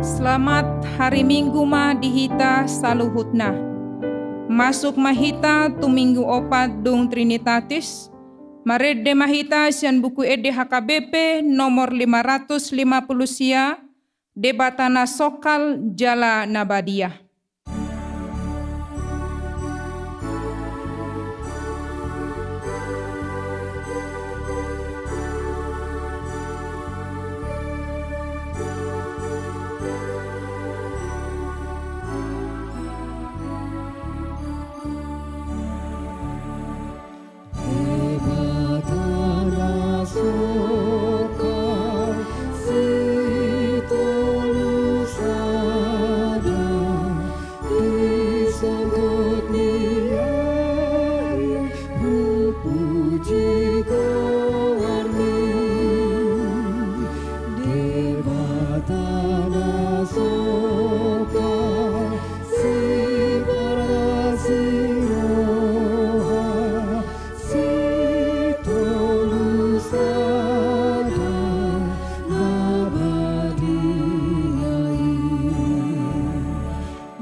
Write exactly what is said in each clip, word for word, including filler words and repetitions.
Selamat hari Minggu ma di hita saluhutna. Masuk ma hita tu Minggu opat dung Trinitatis. Marende ma hita sian Buku Ende H K B P nomor lima ratus lima puluh sia, Debata na songkal jala na badia. Debata na songkal, sitolu sada, di songkot ni ari, hupuji goarMi. Debata na songkal, siparasi roha, sitolu sada, na badia i.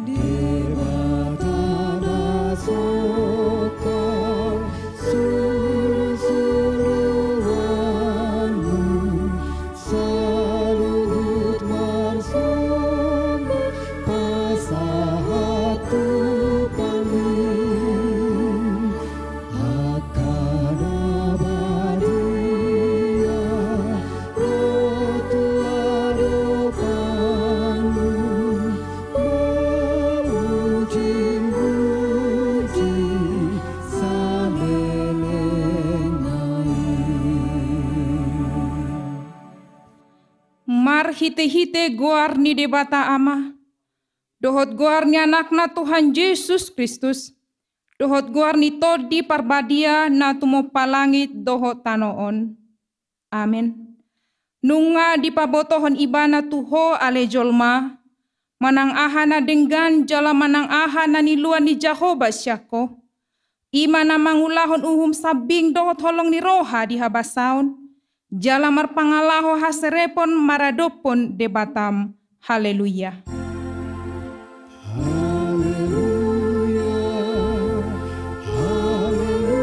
Debata na songkal, surusuruanMu saluhut marsomba, pasahat tu pangidoan angka na badia, ro tu adopanMu, mamujimuji saleleng ni ari. Marhitehite goar ni Debata Ama, dohot goar ni AnakNa Tuhan Jesus Kristus, dohot goar ni Tondi Parbadia na tumompa langit dohot tano on. Amen. Nunga dipabotohon Ibana tu ho ale jolma, manang aha na denggan jala manang aha na niloan ni Jahowa sian ho. I ma na mangulahon uhum sambing dohot holong ni roha di habasaon, jala marpangalaho haserepon maradophon Debatam. Haleluya. Haleluya, haleluya,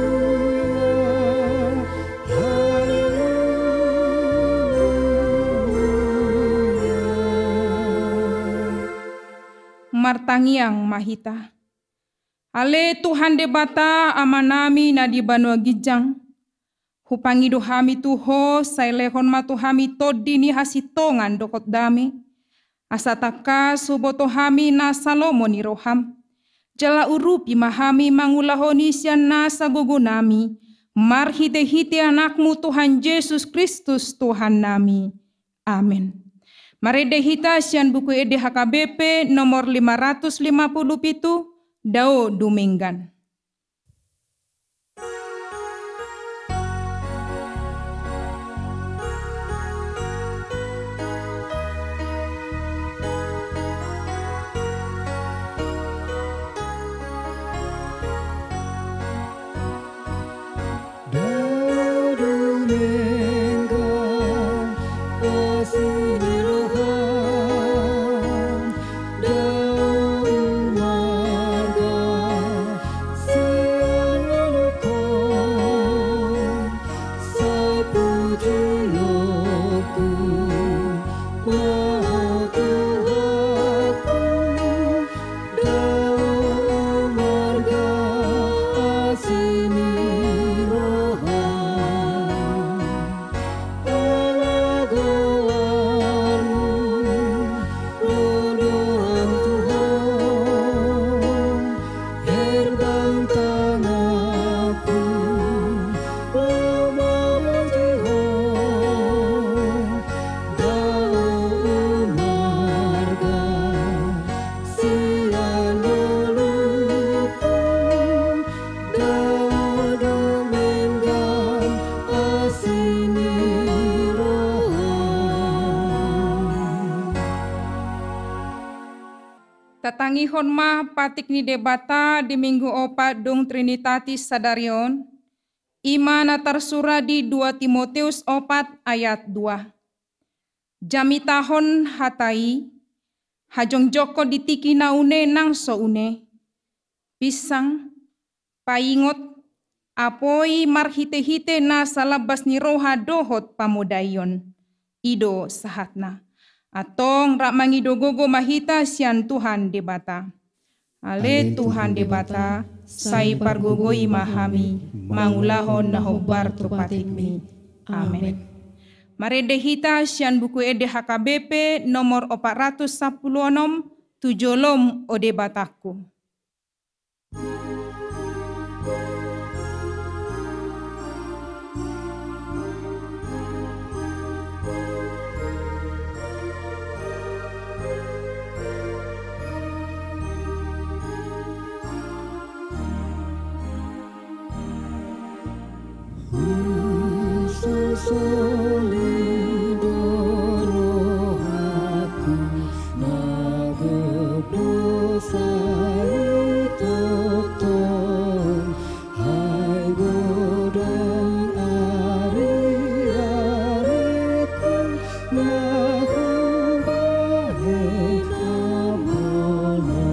haleluya. Martangiang ma hita. Ale Tuhan Debata, Amanami na di banua ginjang, hupangido hami tu ho, sai lehon ma tu hami tondi ni hasintongan dohot dame, asa tangkas huboto hami nasa lomo ni roham. Jala urupi ma hami mangulahon i sian nasa gogonami, marhitehite AnakMu Tuhan Jesus Kristus Tuhannami. Amen. Marende hita sian Buku Ende H K B P nomor lima ratus lima puluh pitu, Dao Dumenggan. Dao Dumenggan, asi ni roham, dao umarga, sian ngolungkon, sai pujionku ma Ho Tuhanku. Dao umarga, asi ni roha, ala goarmu ro do ahu tu ho, herbang tanganku laho mamuji ho. Dao umarga, sian ngolungku, Dao Dumenggan, asi ni roha. Tatangihon ma patik ni Debata di Minggu opat dung Trinitatis sadari on, i ma na tarsurat di dua Timoteus opat ayat dua. Jamitahon hata i, hajongjongkon di tingki na une nang so une, pinsang, paingot, apoi marhitehite nasa lambas ni roha dohot pamodaion. I do sahatna. Antong rap mangido gogo ma hita sian Tuhan Debata. Ale Tuhan Debata, sai pargogoi ma hami mangulahon na hombar tu patikmi. Amen. Marende hita sian Buku Ende H K B P nomor opat ratus sampulu onom, Tu jolom, o Debatangku. Husosoli do rohangku na gok dosa i tongtong, ai godang ariariku na hubahen hamuna.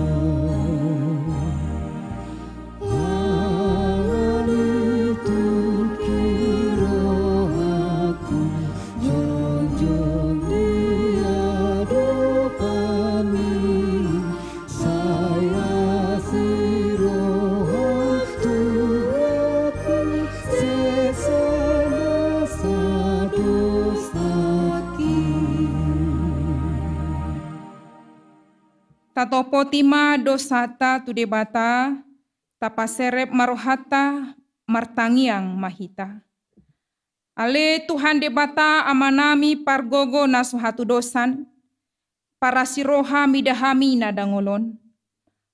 Ala ni tungkir rohangku jongjong di adopanmi, sai asi roham tu Tuhanku, sesa nasa dosaki. Tatopoti ma dosanta tu Debata, tapaserep ma rohanta, martangiang ma hita. Ale Tuhan Debata Amanami pargogo na so hatudosan, parasi roha mida hami na dangol on.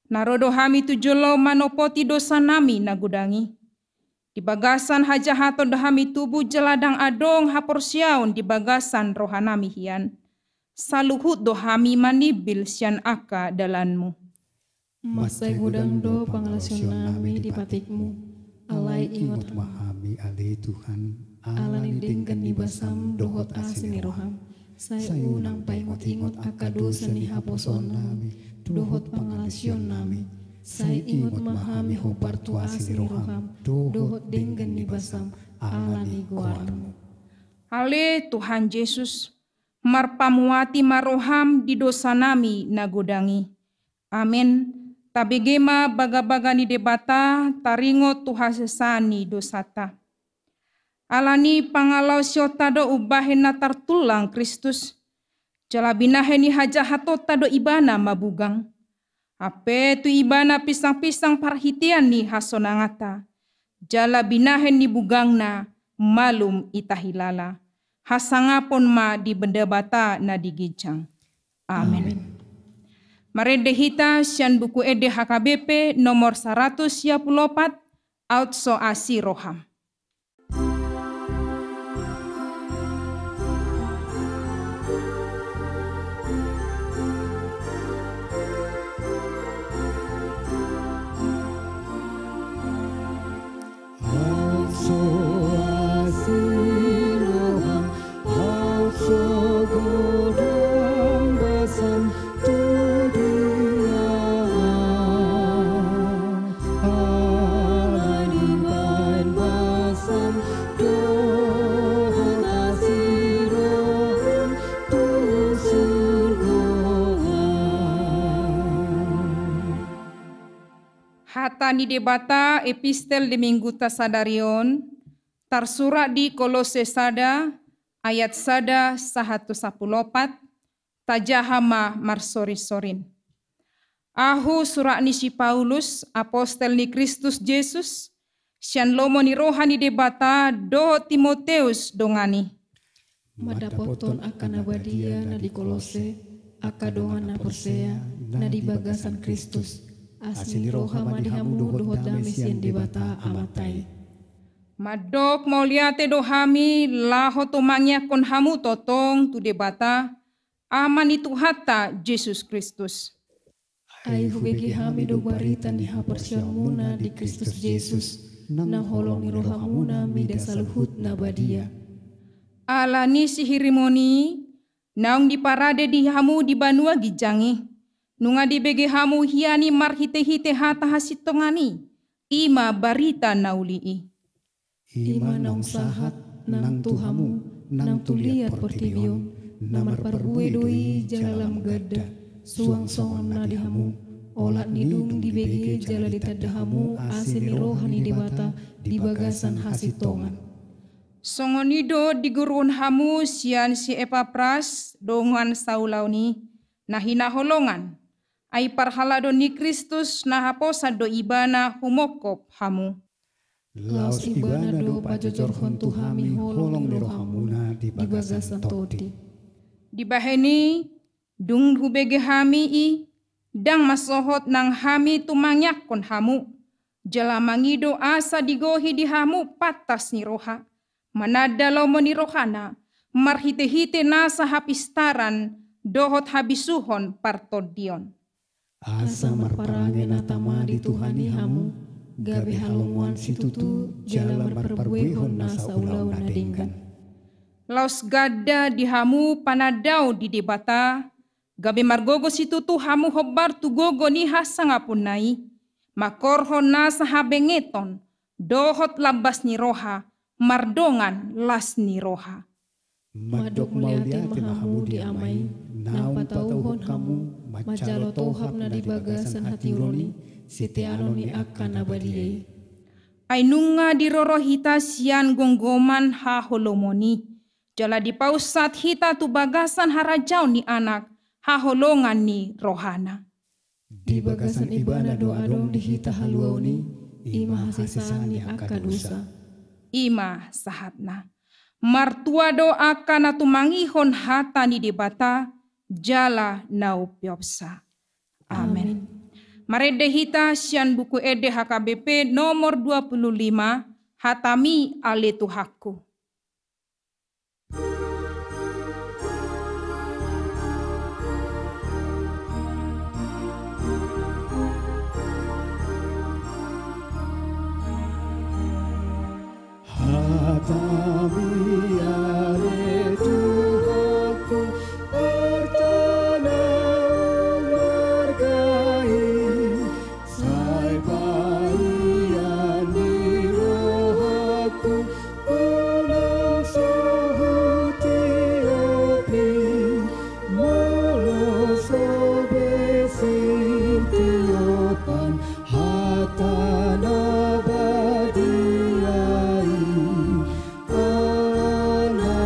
Na ro do hami tu jolo manopoti dosanami na godang i. Di bagasan hajahaton do hami tubu jala ndang adong haporseaon di bagasan rohanami hian. Saluhut do hami manimbil sian angka dalanmu. Mansai godang do pangalasionnami di patikmu, alai ingot ma hami ale Tuhan, ala ni denggan ni basam dohot asi ni roham. Sai unang paingot-ingot angka dosa ni haposoonnami dohot pangalasionnami. Sai ingot ma hami hombar tu asi ni roham dohot denggan ni basam, ala ni goarmu. Ale Tuhan Jesus, marpamuati ma roham di dosanami na godang i. Amen. Tabege ma bagabaga ni Debata, taringot tu hasesaan ni dosanta. Ala ni pangalaosionta do umbahen na tartullang Kristus, jala binahen ni hajahatonta do Ibana mabugang. Hape tu Ibana pinsang-pinsang parhitean ni hasonanganta, jala binahen ni bugangna malum itahilala. Hasangapon ma di Debata na di ginjang. Amen. Amen. Marende hita sian Buku Ende H K B P nomor saratus sia pulu opat, Aut so asi roham. Aut so asi roham, aut so godang basam tu dia. Ala ni baen basam dohot asi roham tu surgo an. Hata ni Debata, epistel di Mingguta sadari on, tarsurat di Kolose sada, ayat sada sahat tu sampulu opat, tajaha ma marsorisorin. Ahu surat ni si Paulus, apostel ni Kristus Jesus, sian lomo ni roha ni Debata dohot Timoteus dongan i. Mandapothon angka na badia na di Kolose, angka dongan na porsea, na di bagasan Kristus. Asi ni roha ma di hamu dohot dame sian Debata Amanta i. Mandok mauliate do hami laho tumangiangkon hamu tongtong tu Debata, Ama ni Tuhanta Jesus Kristus. Ai hubege hami do barita ni haporseaonmuna di Kristus Jesus, na holong ni rohamuna mida saluhut na badia. Ala ni sihirimon i, naung diparade di hamu di banua ginjang i, Nunga dibege hamu hian i marhite-hite hata hasintongan i, i ma barita na uli i. I ma naung sahat nang tu hamu nang tu liat portibi on, na marparbue do i jala lam ganda, suang songon na di hamu, olat ni dung dibege jala ditanda hamu asi ni roha ni Debata di bagasan hasintongan. Songon i do diguruhon hamu sian si Epapras dongan saulaon i, na hinaholongan, ai parhalado ni Kristus na haposan do ibana humongkop hamu. Laos ibana do pajojorhon tu hami holong ni rohamuna di bagasan tondi. Dibahen i, dung hubege hami i, ndang masohot nang hami tumangiangkon hamu, jala mangido asa digohi di hamu pantas ni roha, mananda lomo ni rohana, marhite-hite nasa hapistaran dohot habisuhon partondion. Asa marparange na tama di Tuhan i hamu, gabe halomoan situtu jala marparbuehon nasa ulaon na denggan. Laos ganda di hamu panandao di Debata, gabe margogo situtu hamu hombar tu gogo ni hasangaponna i, mangkorhon nasa habengeton dohot lambas ni roha, mardongan las ni roha. Mandok mauliate ma hamu di Ama i, naung patauhon hamu manjalo tohap na di bagasan hatiuron i, siteanon ni angka na badia i. Ai nunga diroro hita sian gomgoman haholomon i, jala dipaunsat hita tu bagasan harajaon ni Anak haholongan ni rohana. Di bagasan ibana do adong di hita haluaon i, i ma hasesaan ni angka dosa. I ma sahatna. Martua do angka na tumangihon hata ni Debata, jala na umpeopsa. Amen. Amen. Marende hita sian Buku Ende H K B P nomor dua puluh lima, Hatami ale Tuhanku. Hatami ale Tuhanku, arta na marga i, sai pahian ni rohangku, unang so hutiopi, molo so be sitiopan hata na badia i. Ala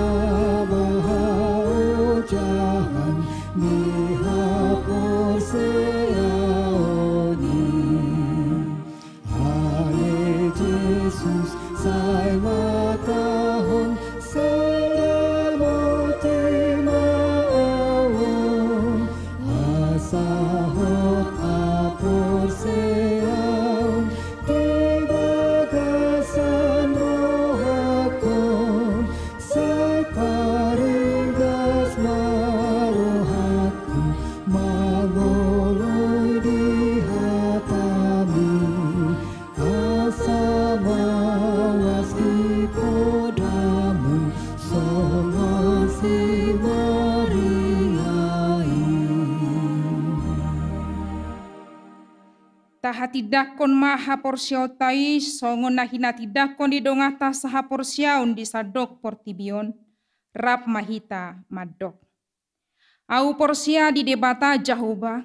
ma haojahan ni haporseaon i. Ale Jesus, sai ma tahon, sai ramoti ma ahu on, asa hot haporseaon di bagasan rohangku, sai paringgas ma rohangku mangoloi di hatami, asa mauas di podamu songon si Maria i. Tahatindangkon ma haporseaonta i songon na hinatindangkon ni donganta sahaporseaon di sandok portibi on, rap ma hita mandok. Ahu porsea di Debata Jahowa,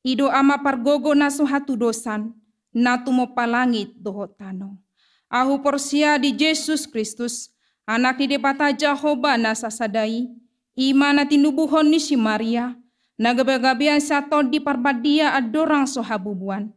i do Ama pargogo na so hatudosan, na tumompa langit dohot tano. Ahu porsea di Jesus Kristus, Anak ni Debata Jahowa na sasada i, i ma na tinubuhon ni si Maria, na gabe-gabean sian Tondi Parbadia andorang so habubuan.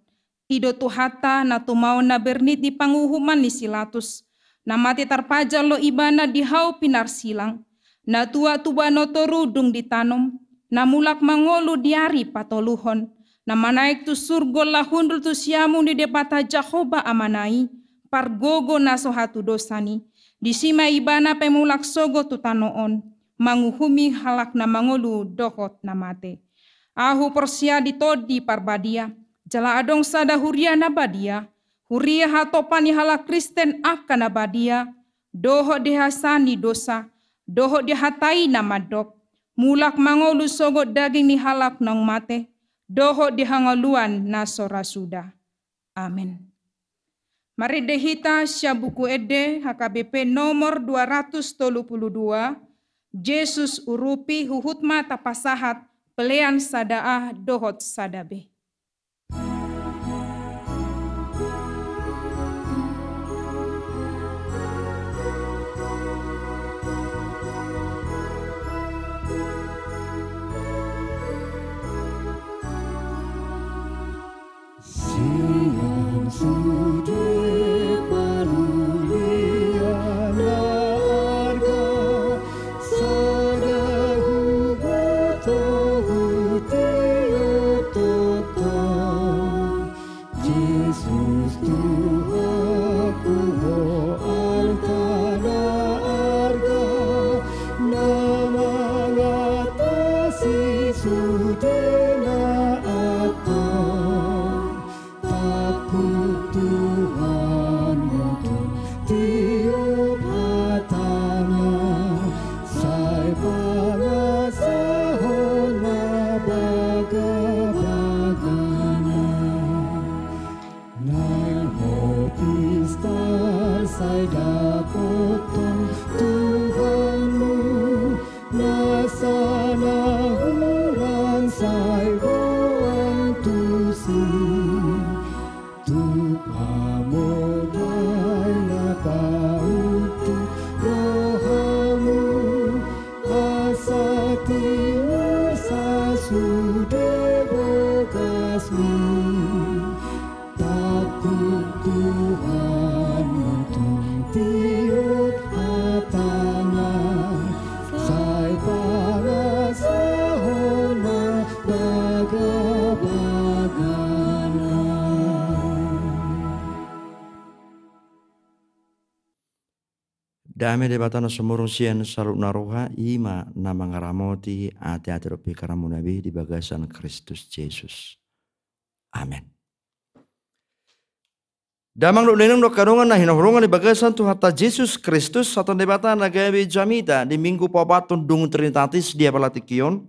I do Tuhanta na tumaon na bernit di panguhuman ni si Latus, na mate tarpajal do ibana di hau pinarsilang, na tuat tubu na toru dung ditanom, na mulak mangolu di ari patoluhon, na manaek tu surgo laho hundul tu siamun ni Debata Jahowa Amana i, pargogo na so hatudosan i, disi ma ibana pe mulak sogot tu tano on, manguhumi halak na mangolu dohot na mate. Ahu porsea di Tondi Parbadia, jala adong sada huria na badia, huria hatopan ni halak Kristen angka na badia, dohot di hasesaan ni dosa, dohot di hata i na mandok, mulak mangolu sogot daging ni halak naung mate, dohot di hangoluan na so ra suda. Amen. Marende hita sian Buku Ende H K B P nomor dua ratus tolu pulu dua, Jesus Urupi, huhut ma tapasahat pelean sada A dohot sada B. Sian sude parulian na arga, sada huboto hutiop tongtong. Jesus Tuhanku, Ho arta na arga, na mangatasi sude na antong. Tangkup Tuhan, Ho tung tiop hatana, sai pangasahon ma bagabagana. Naeng Ho pistar sai dapothon Tuhanmu, nasa na hurang sai boan tusi. Tung pamodai na pauntung rohamu, asa tiur sa sude bogasmi. Tangkup Tuhan, Ho tung tiop hatana, sai pangasahon ma bagabagana. Dame Debata na sumurung sian saluhutna roha, i ma na mangaramoti ateate dohot pingkiranmuna be di bagasan Kristus Jesus. Amen. Damang dohot dainang dohot angka dongan na hinaholongan di bagasan Tuhanta Jesus Kristus, hata ni Debata na gabe jamita di Minggu paopathon dung Trinitatis di apala tingki on,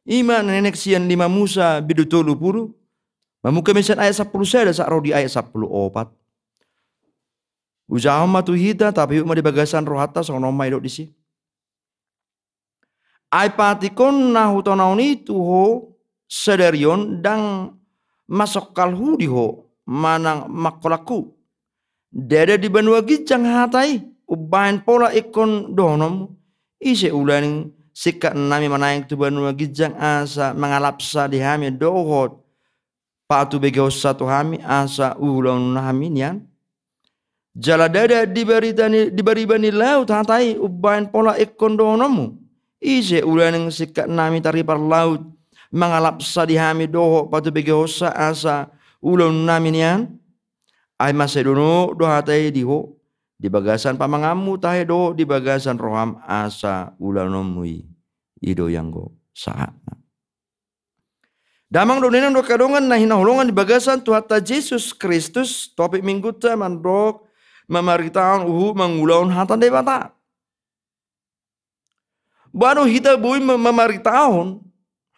i ma na naeng sian lima Musa bindu tolu pulu, mamungka ma sian ayat sampulu sada sahat ro di ayat sampulu opat. Ujahon ma tu hita, tapaihut ma di bagasan rohanta, songon on ma didok disi. Ai patik on na hutonahon i tu ho sadari on, ndang masongkalhu di ho manang mangkolanghu. Ndada di banua ginjang hata i umbahen pola ingkon dohononmu. Ise ulaning singkat nami manaeng tu banua ginjang asa mangalapsa di hami dohot patubegehonsa tu hami asa ulaon hami nian? Jala ndada di barita ni, di bariba ni laut hata i umbahen pola ingkon dohononmu. Ise ulaning singkat nami taripar laut mangalapsa di hami dohot patubegehonsa asa ulaon hami nian? Ai mansai donok do hata i di ho, di bagasan pamanganmu tahe dohot di bagasan roham asa ulaononmu i. I do i anggo sahatna. Damang dohot dainang dohot angka dongan na hinaholongan di bagasan Tuhanta Jesus Kristus, topik Minggunta mandok mamaritahon huhut mangulahon hata ni Debata. Boha do hita boi ma-, mamaritahon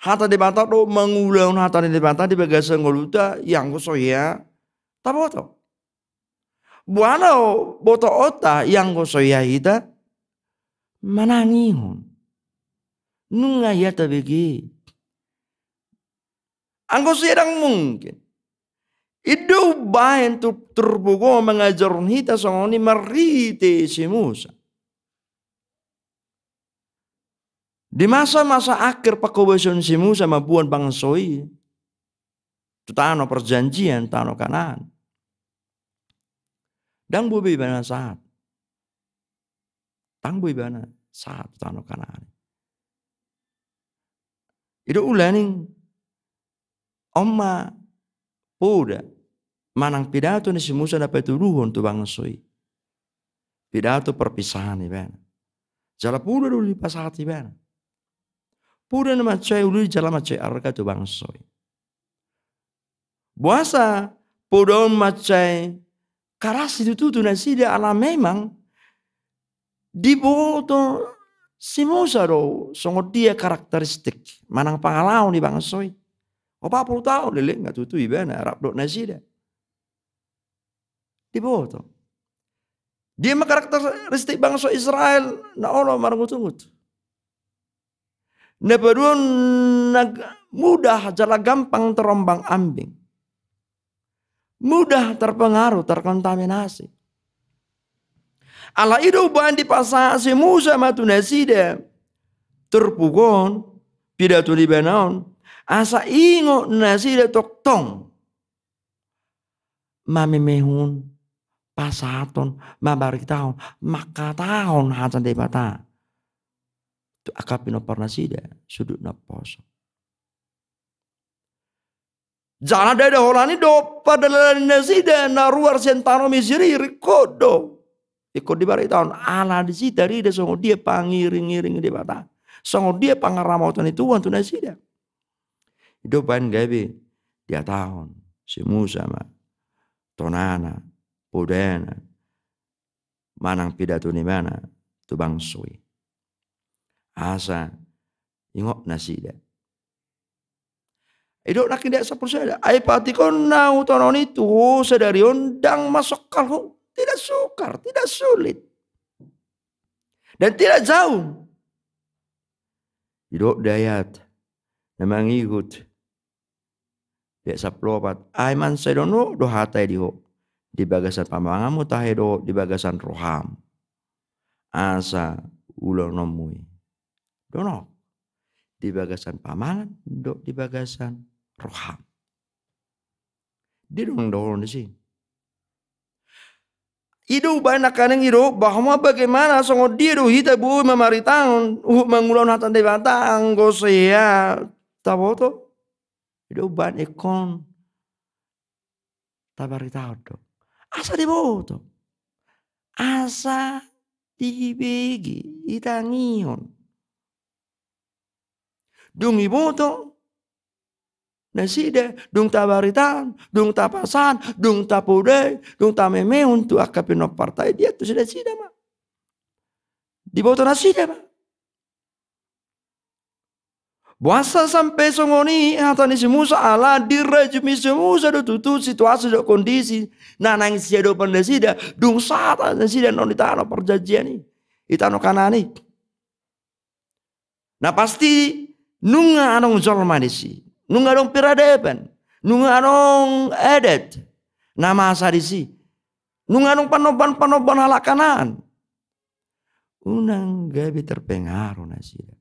hata ni Debata dohot mangulahon hata ni Debata di bagasan ngolunta, i anggo so hea taboto? Boha do botoonta i anggo so hea hita manangihon? Nunga hea tabege. Anggo so hea ndang mungkin. I do umbahen tu-, turpuk on mangajarhon hita songon i marhite si Musa. Di masa-masa akhir panghobasion si Musa mamboan bangso i tu tano perjanjian, tano Kanaan, ndang boi be ibana sahat. Ndang boi ibana sahat tu tano Kanaan. I do ulaning on ma poda manang pidato ni si Musa na patuduhon tu bangso i. Pidato perpisahan ibana. Jala poda do dipasahat ibana. Poda na mansai uli jala mansai arga tu bangso i. Boasa poda on mansai karas situtu tu nasida, ala memang diboto si Musa do songon dia karakteristik manang pangalaho ni bangso i. Opat pulu taon leleng nga tutu ibana rap dohot nasida. Diboto. Dia ma karakteristik bangso Israel na olo marungut-ungut. Na paduahon na g-, mudah jala gampang terombang-ambing. Mudah terpengaruh, terkontaminasi. Alai i do umbahen dipasahat si Musa ma tu nasida turpuk on, pidato ni ibana on, asa ingot nasida tongtong mamemehon, pasahathon, mambaritahon, mangkatahon hata ni Debata tu angka pinompar nasida, sundut naposo. Jala ndada holan i do pardalanan nasida na ruar sian tano Misir i, ringkot do. Ingkon dibaritahon ala disi tarida songon dia pangiring-iring ni Debata, songon dia pangaramoton ni Tuhan tu nasida. I do umbahen gabe dihatahon si Musa ma tonana, podana, manang pidato ni ibana tu bangso i, asa ingot nasida. I do nangkin di ayat sampulu sada: Ai patikon na hutononi tu ho sadari on ndang masongkal ho. Tidak sukar, tidak sulit, dan tidak jauh. I do di ayat na mangihut di ayat sampulu opat: Ai mansai donok do hata i di ho di bagasan pamanganmu tahe dohot di bagasan roham, asa ulaononmu i. Donok di bagasan pamangan dohot di bagasan roham. Dia do na dohonon disi. I do umbahen nangkaning i do bahwa bagaimana songon dia do hita boi mamaritahon, huhut mangulahon hata ni Debata anggo sai taboto. I do umbahen ingkon tabaritahon do, asa diboto, asa dibege, ditangihon. Dung diboto nasida, dung tabaritahon, dung tapasahat, dung tapodai, dung tamemehon tu angka pinomparta i, dihatahon tu nasida ma. Diboto nasida ma. Boasa sampe songon i hata ni si Musa? Ala dirajumi si Musa do tutu situasi dohot kondisi na naeng siadopan nasida dung sahat nasida annon di tano parjanjian i, di tano Kanaan i. Na pasti nunga adong jolma disi, nunga adong peradaban, nunga adong adat na masa disi, nunga adong panombaon-panombaon halak Kanaan. Unang gabe terpengaruh nasida,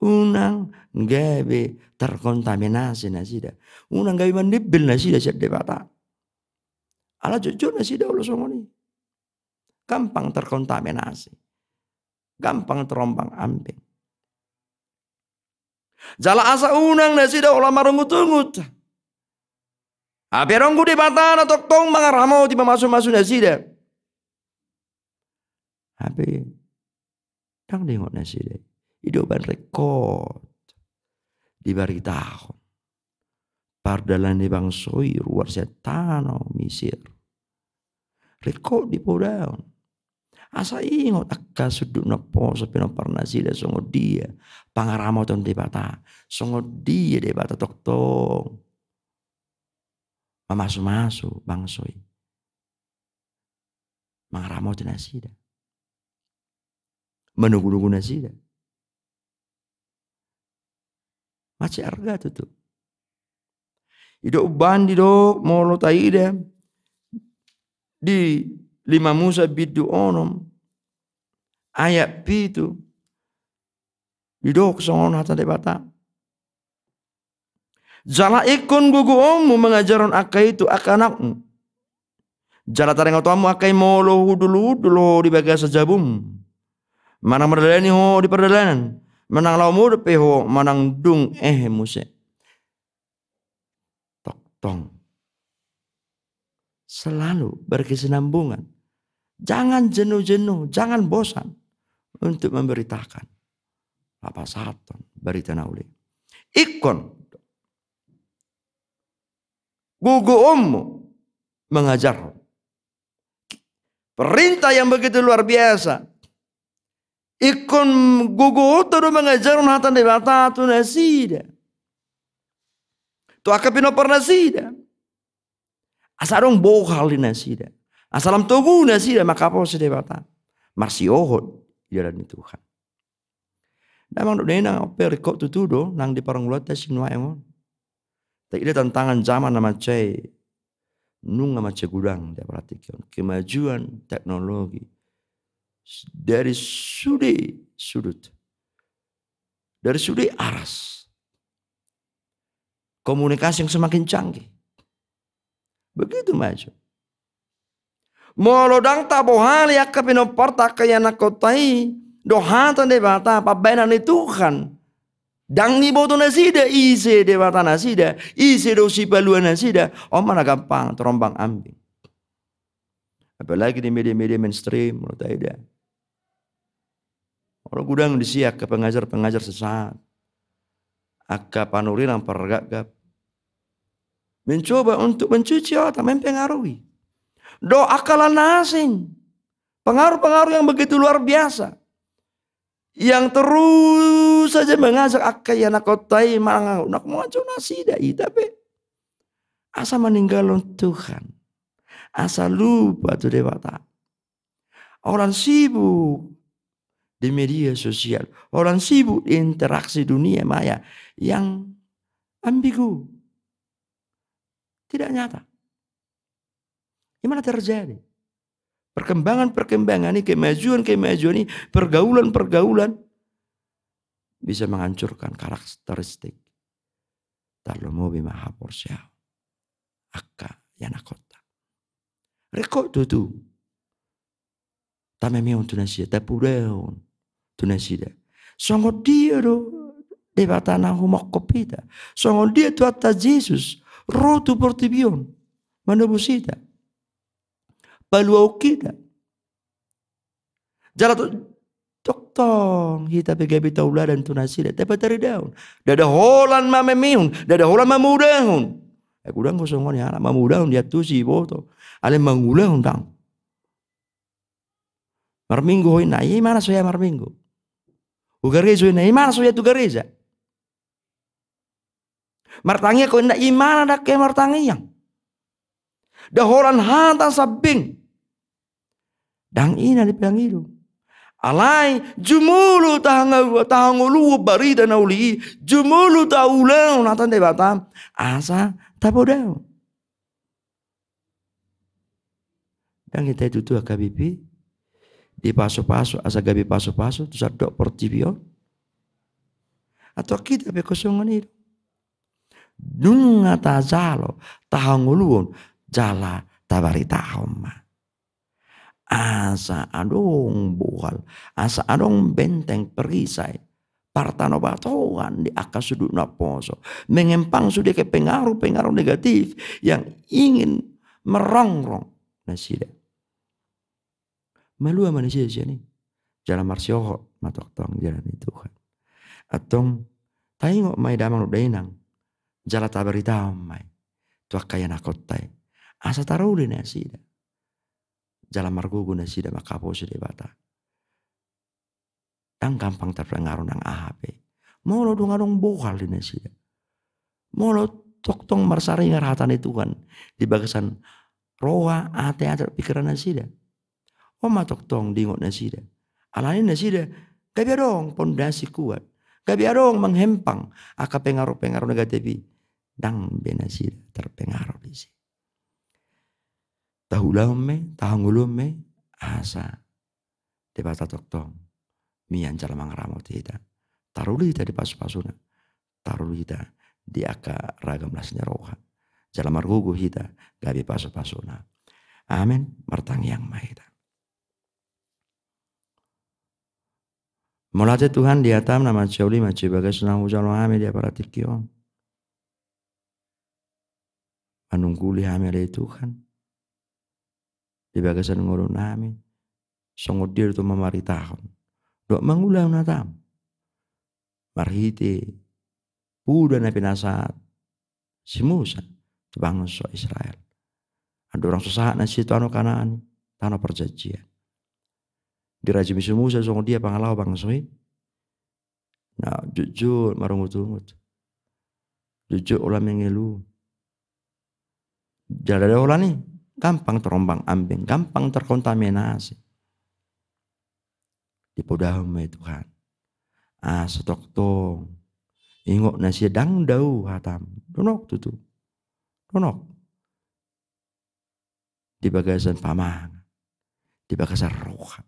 unang gabe terkontaminasi nasida, unang gabe mandimbil nasida sian Debata. Ala jotjot nasida olo songon i, gampang terkontaminasi, gampang terombang-ambing. Jala asa unang nasida olo marungut-ungut. Hape adong do Debata na tongtong mangaramoti, mamasumasu nasida. Hape ndang diingot nasida i. I do umbahen ringkot dibaritahon pardalanan ni bangso i ruar sian tano Misir. Ringkot dipodahon. Asa ingot angka sundut naposo pinompar nasida songon dia pangaramoton Debata, songon dia Debata tongtong mamasumasu bangso i, mangaramoti nasida, manogunogu nasida. Mansai arga tutu. I do umbahen didok molo taida di lima Musa bindu onom ayat pitu, didok songon hata Debata: Jala ingkon gogoonmu mangajarhon angka i tu angka anakmu. Jala taringotonmu angka i molo hundulhundul ho di bagasan jabum, manang mardalani ho di pardalanan, manang laho modom pe ho, manang dung ehe muse. Tongtong selalu berkesinambungan. Jangan jenuh-jenuh, jangan bosan untuk memberitakan, pasahathon barita na uli. Ingkon gogoonmu mangajarhon. Perintah yang begitu luar biasa. Ingkon gogoonta do mangajarhon hata ni Debata tu nasida. tu angka pinomparnasida. Asa adong bohal di nasida. Asa lam togu nasida manghaposi Debata. Marsiohot di dalan ni Tuhan. Damang dohot dainang, on pe ringkot tutu do nang di parngoluanta sinuaeng on. Taida tantangan zaman na mansai nunga mansai godang di apala tingki on. Kemajuan teknologi dari sude sudut, dari sude aras. Komunikasi yang semakin canggih. Begitu maju. Molo ndang tabohali angka pinomparta, angka ianakhonta i, dohot hata ni Debata, pambahenan ni Tuhan, ndang diboto nasida ise Debata nasida, ise do sipalua nasida, on ma na gampang tarombang ambing. Apalagi di media-media mainstream, molo taida. Molo godang disi angka pengajar-pengajar sesat, angka panurirang pargapgap, mencoba untuk mencuci otak, mempengaruhi. Dohot angka hal na asing, pengaruh-pengaruh yang begitu luar biasa, yang terus saja mengajak angka ianakhonta i manang, nak mengajak nasida i, tapi asa maninggalhon Tuhan, asa lupa tu Debata. Holan sibuk di media sosial, holan sibuk di interaksi dunia maya yang ambigu, tidak nyata. Di mana terjadi? Perkembangan-perkembangan ini, kemajuan-kemajuan ini, pergaulan-pergaulan bisa menghancurkan karakteristik. Tarlumobi ma haporseaon angka ianakhonta. Ringkot tutu tamemehon tu nasida, tapodahon tu nasida. Songon dia do Debata na humongkop hita? Songon dia Tuhanta Jesus ro tu portibi on manobus hita, paluahon hita? Jala to-, tongtong hita pe gabe tauladan tu nasida, tapataridaon. Ndada holan mamemehon, ndada holan mamodahon. Eh, godang do songon i, ala mamodahon diantusi, diboto. Alai mangulahon ndang. Marminggu ho inna, i ma na so hea marminggu. Hugareja ho inna, i ma na so hea tu gareja. Martangiang ho inna, i ma na ndang hea martangiang. Ndada holan hata sambing. Ndang i na dipangido. Alai jumolo tahanga-, tahangoluhon barita na uli i, jumolo taulahon hata ni Debata, asa tapodahon. Ndang hita i tutu, H K B P, dipasupasu asa gabe pasupasu tu sandok portibi on? Antong hita pe songon i do. Nunga tajalo, tahangoluhon, jala tabaritahon ma. Asa adong bohal, asa adong benteng perisai, partanobatoan di angka sudut na poso, mengempang sude ke pengaruh-pengaruh negatif yang ingin merongrong nasida. Malua ma nasida sian i, jala marsiohot ma tongtong di dalan ni Tuhan. Antong taingot ma i damang dohot dainang, jala tabaritahon ma i tu angka ianakhonta i, asa taruli nasida, jala margogo nasida manghaposi Debata. Ndang gampang terpengaruh nang aha pe molo dung adong bohal di nasida. Molo tongtong marsaringar hata ni Tuhan di bagasan roha, ate, ate, pingkiran nasida, on ma tongtong diingot nasida. Alani nasida gabe adong pondasi kuat, gabe adong menghempang angka pengaruh-pengaruh negatif i, ndang be nasida terpengaruh disi. Taulahon ma i, tahangoluhon ma i, asa Debata tongtong mian jala mangaramoti hita. Taruli hita di pasupasuna, taruli hita di angka ragam las ni roha, jala margogo hita gabe pasupasuna. Amen. Martangiang ma hita. Mauliate Tuhan di hatam na mansai uli, mansai bagas na hujalo hami di apala tingki on. Manungguli hami ale Tuhan di bagasan ngolu nami, songon dia do tu mamaritahon dohot mangulahon hatam marhite poda na pinasahat si Musa tu bangso Israel. Andorang so sahat nasida tu tano Kanaan i, tano parjanjian, dirajumi si Musa songon dia pangalaho bangso i, na jotjot marungutungut. Jotjot holan mangelu. Jala holan i gampang terombang ambing, gampang terkontaminasi. Dipodahon ma i Tuhan. Asa tongtong ingot nasida ndang dao hatam. Donok tutu. Donok. Di bagasan pamangan. Di bagasan roha.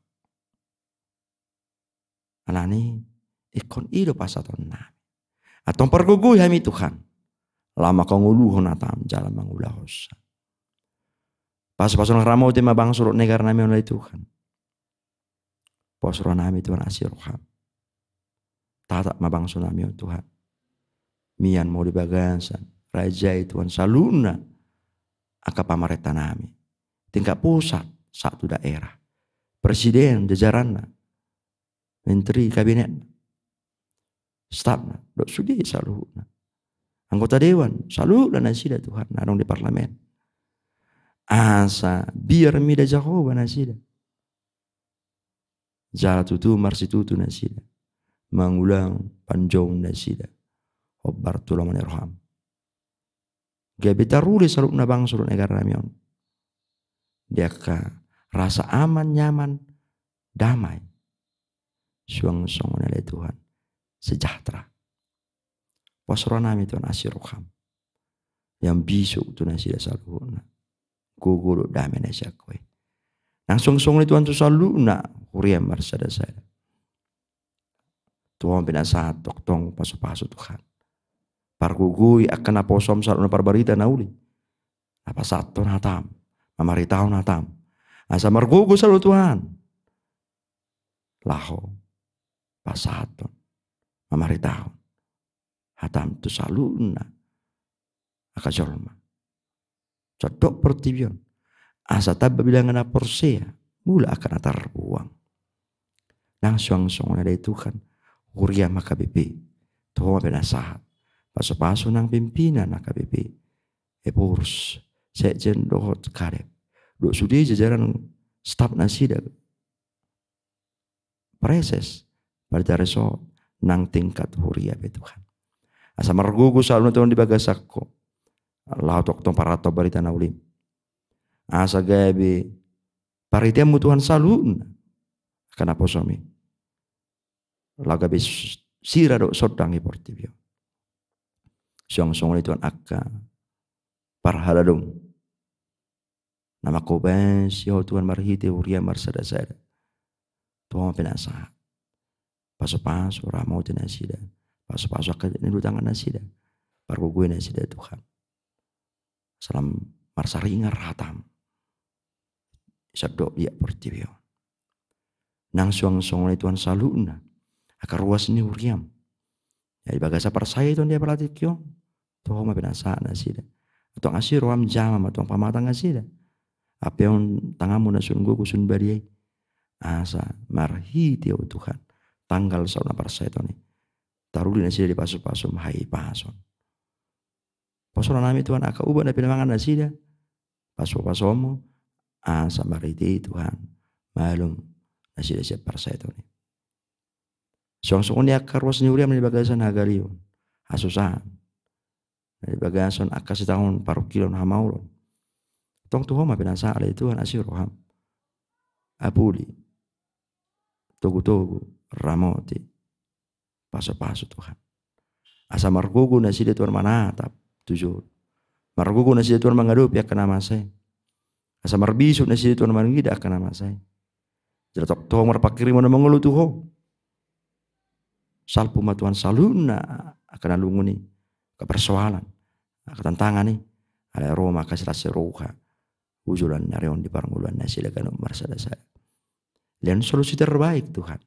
Alani ingkon i do pasahatonnami. Antong pargogoi hami Tuhan. Laho mangkaholongi hatam jala mangulahon sa. Pasupasu nang ramoti ma bangso dohot negarnami on ale Tuhan. Pos rohanami Tuhan asi roham. Tatap ma bangsonami on Tuhan. Mian ma di bagasan. Rajai Tuhan saluhutna. Angka pamarentanami. Tingkat pusat, sahat tu daerah. Presiden, jajaranna. Menteri, kabinetna. Stafna, dohot sude saluhutna. Anggota dewan, saluhutna nasida Tuhan, na adong di parlemen. Asa, biar mida Jahowa nasida. Jala tutu marsitutu nasida. Mangulahon panjouon nasida. Hombar tu lomo ni roham. Gabe taruli saluhutna bangso dohot negarnami on. Di angka rasa aman, nyaman, damai. Suang songon i ale Tuhan. Sejahtera. Pos rohanami Tuhan asi roham. Yang bisuk tu nasida saluhutna. Gogo dohot dame na sian Ho i. Nang suang songon i Tuhan tu saluhutna. Huria marsadasada. Tu Ho ma pinasahat tongtong pasupasu Tuhan. Pargogoi angka naposom saluhutna parbarita na uli. Na pasahathon hatam. Mamaritahon hatam. Asa margogo saluhutna Tuhan. Laho. Pasahathon. Mamaritahon. Hatam tu saluhutna. Angka jolma. Sandok portibi on. Asa tamba bilangan na porsea. Mulak angka na tarbuang. Nang suang songon i ale Tuhan. Huria H K B P. Tu Ho ma pinasahat. Pasupasu nang pimpinan H K B P. Ephorus. Sekjen dohot Kadep. Dohot sude jajaran staf nasida. Praeses, Praeses nang tingkat huria pe Tuhan. Asa margogo saluhutna Tuhan di bagasan Ho. Laho tongtong paranto barita na uli. Asa gabe parhiteanMu Tuhan saluhutna. Angka naposom i. Laho gabe sira dohot sondang di portibi on. Suang songon i Tuhan angka parhalado. Na mangkobasi Ho Tuhan marhite huria marsadasada. Tu Ho ma pinasahat. Pasupasu, ramoti nasida. Pasupasu angka na di tangan nasida. Pargogoi nasida Tuhan. Salam marsaringar hatam. Sandok di portibi on. Nang suang songon i Tuhan saluhutna. Angka ruas ni huriaM. Jadi bagasan parsahit on di apala tingki on. Tu Ho ma pinasahat nasida. Antong asi rohaM jamah ma Tuhan pamatang nasida. Apeon tanganMu na sun gogo sun badia i. Asa marhite Ho Tuhan. Tanggal saluhutna parsahit on i. Taruli nasida di pasupasu ma hahipason. Pos rohanami Tuhan angka ubat na pinamangan nasida. Pasupasu-pasuMu. Asa marhite i Tuhan. Malum nasida sian parsahit on i. Suang songon i angka ruas ni huriaM na di bagasan hagaleon. Hasusaan. Na di bagasan angka sitaonon parungkilon hamaolon. Tong tu Ho ma pinasahat ale Tuhan asi rohaM. Apuli. Togu-togu. Ramoti. Pasupasu Tuhan. Asa margogo nasida Tuhan manatap. Tu jolo. Margogo nasida Tuhan mangadopi angka na masa i. Asa marbisuk nasida Tuhan mangida angka na masa i. Jala tongtong marpanghirimon na mangolu tu Ho. Salpu ma Tuhan saluhutna angka na lungun i. Angka persoalan. Angka tantangan i. Alai ro ma angka silas ni roha. Ujolan ni ari on di parngoluan nasida ganup marsadasada. Lehon solusi terbaik Tuhan.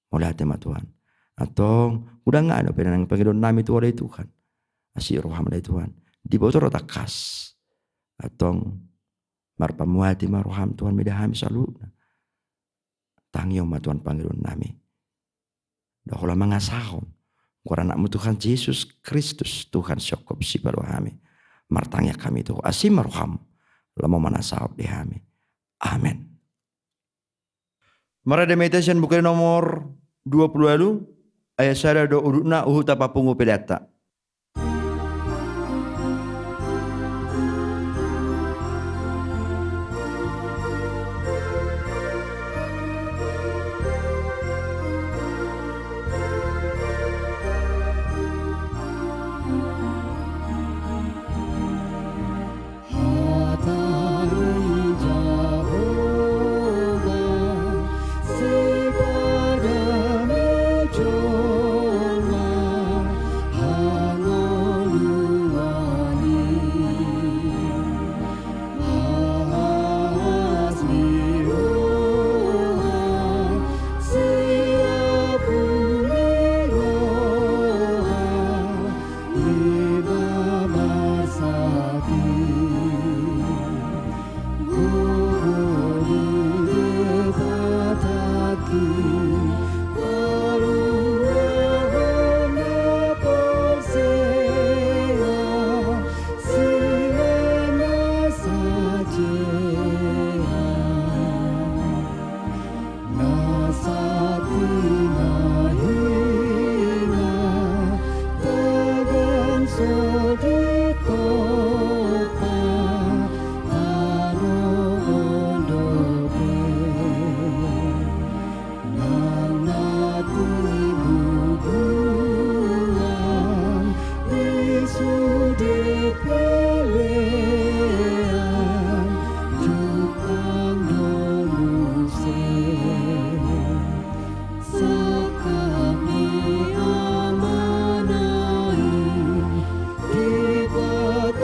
Mauliate ma Tuhan. Antong, unang adong pe na naeng pangidoannami tu Ho ale Tuhan. Asi rohaM ale Tuhan. Diboto do tangkas. Antong, marpamuati ma rohaM Tuhan mida hami saluhutna. Tangihon ma Tuhan pangidoannami. Nda holan mangasahon. Goar ni AnakMu Tuhan Jesus Kristus, Tuhan sihongkop sipalua hami. Martangiang hami tu Ho, asi ma rohaM. Laho manasahon di hami. Amen. Marende ma hita sian Buku Ende nomor dua pulu ualu, ayat sada dohot udutna, huhut tapapungu peleanta. Pelean Tuhan do muse. Sangkap ni Amana i, dipatulus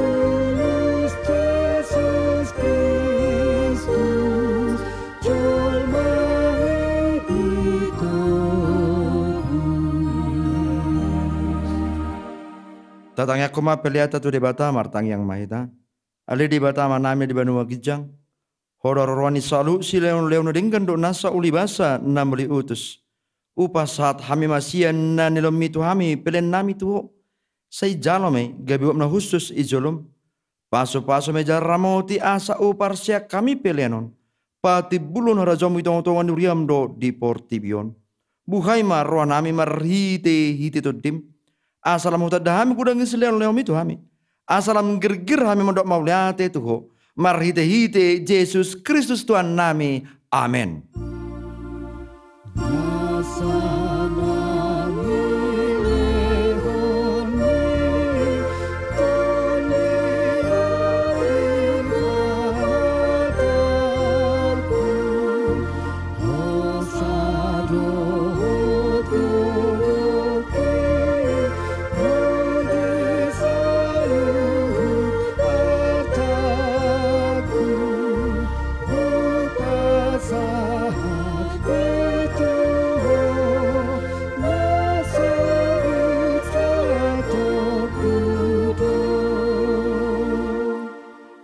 Jesus Kristus, jolma i ditobus. Tatangiangkon ma peleanta tu Debata. Martangiang ma hita. Ale Debata Amanami di banua ginjang, Ho do haroroan ni saluhut silehonlehon na denggan dohot nasa ulibasa na mauliutus. Hupasahat hami ma sian na nilehonmi tu hami peleannami tu Ho. Sai jalo ma i gabe uap na hushus i jolom. Pasupasu ma i jala ramoti asa huparseak hami pelean on, patimbulhon harajaonmu di tongatonga ni huriam dohot di portibi on. Buhai ma rohanami marhitehite Tondim, asa lam hutanda hami godang ni silehonlehonmi tu hami, asa lam girgir hami mandok mauliate tu Ho, marhitehite Jesus Kristus Tuhannami. Amen.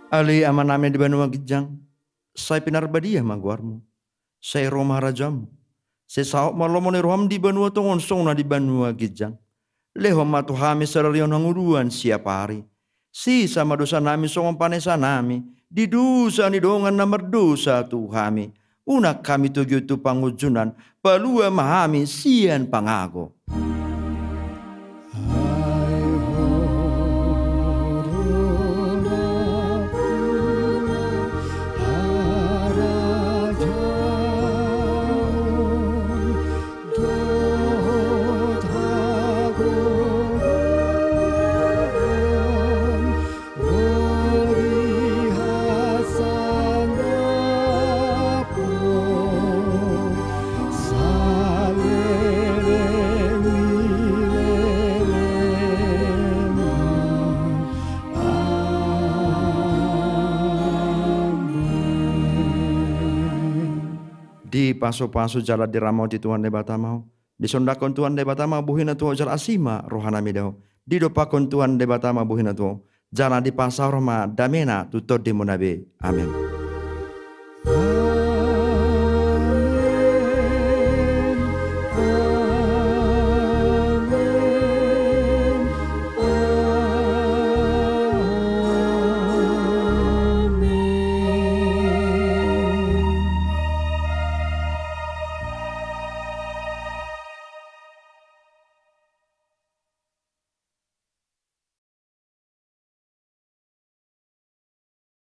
Ale Amanami di banua ginjang, sai pinarbadia ma goarmu. Sai ro ma harajaonmu. Sai saut ma lomo ni roham di banua tonga on songon na di banua ginjang. Lehon ma tu hami sadari on hangoluan siapari. Sesa ma dosanami songon panesanami di dosa ni dongan na mardosa tu hami. Unang hami togihon tu pangunjunan, palua ma hami sian pangago. Dipasupasu jala diramoti Tuhan Debata ma ho. Disondangkon Tuhan Debata ma bohina tu ho jala asi ma rohana mida ho. Didompakkon Tuhan Debata ma bohina tu ho jala dipasaor ma damena tu tondimuna be. Amen.